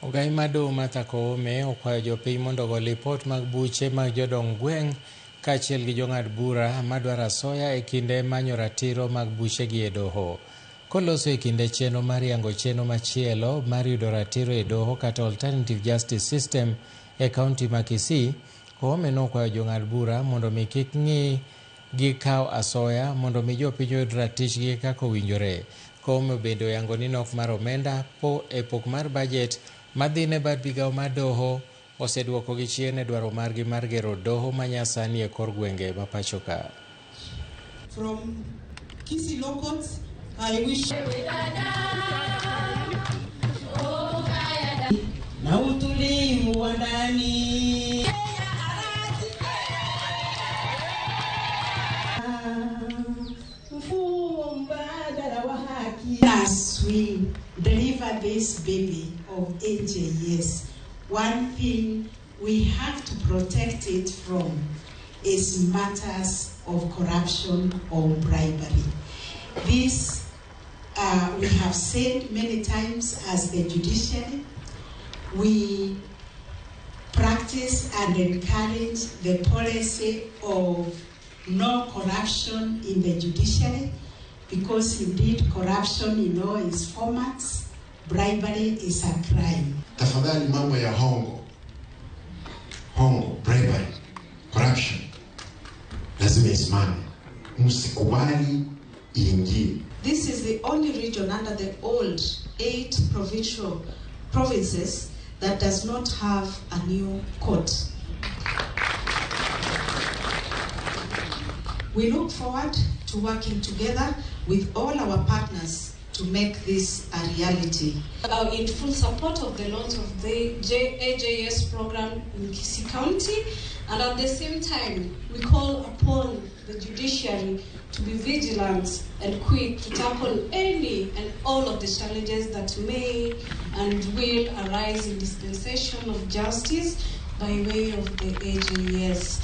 Ogai mar doho Martha Koome okwayo jopiny mondo ogo lipot mag buche mag jodong gweng' kaachiel gi jong'ad bura madwaro asoya e kinde manyo ratiro mag buchegi e doho. Koloso e kinde chenro mar yango chenro machielo mar yudo ratiro e doho kata Alternative Justice System e kaunti ma Kisii, Koome nokwayo jong'ad bura mondo mi kik ng'i gi kawo asoya mondo mi jopiny oyud ratichgi kaka owinjore. Koome bende oyango ni nok mar omenda po e pok mar bajet madhi ne bad migawo mar doho oseduokogi chien e dwaro margi mar gero doho manyasani e kor gwenge ma pacho ka. From Kisii Law Courts, I wish na utulivu wa ndani. Mfumo mbadala wa haki. As we deliver this baby of AJS, one thing we have to protect it from is matters of corruption or bribery. This we have said many times as the judiciary. We practice and encourage the policy of no corruption in the judiciary, because indeed corruption in all its formats, bribery is a crime. Tafadhali mambo ya hongo, hongo, bribery, corruption lazima isimame, msikubali iingie. This is the only region under the old 8 provincial provinces that does not have a new court. We look forward to working together with all our partners to make this a reality. In full support of the launch of the AJS program in Kisii County, and at the same time, we call upon the judiciary to be vigilant and quick to tackle any and all of the challenges that may and will arise in dispensation of justice by way of the AJS.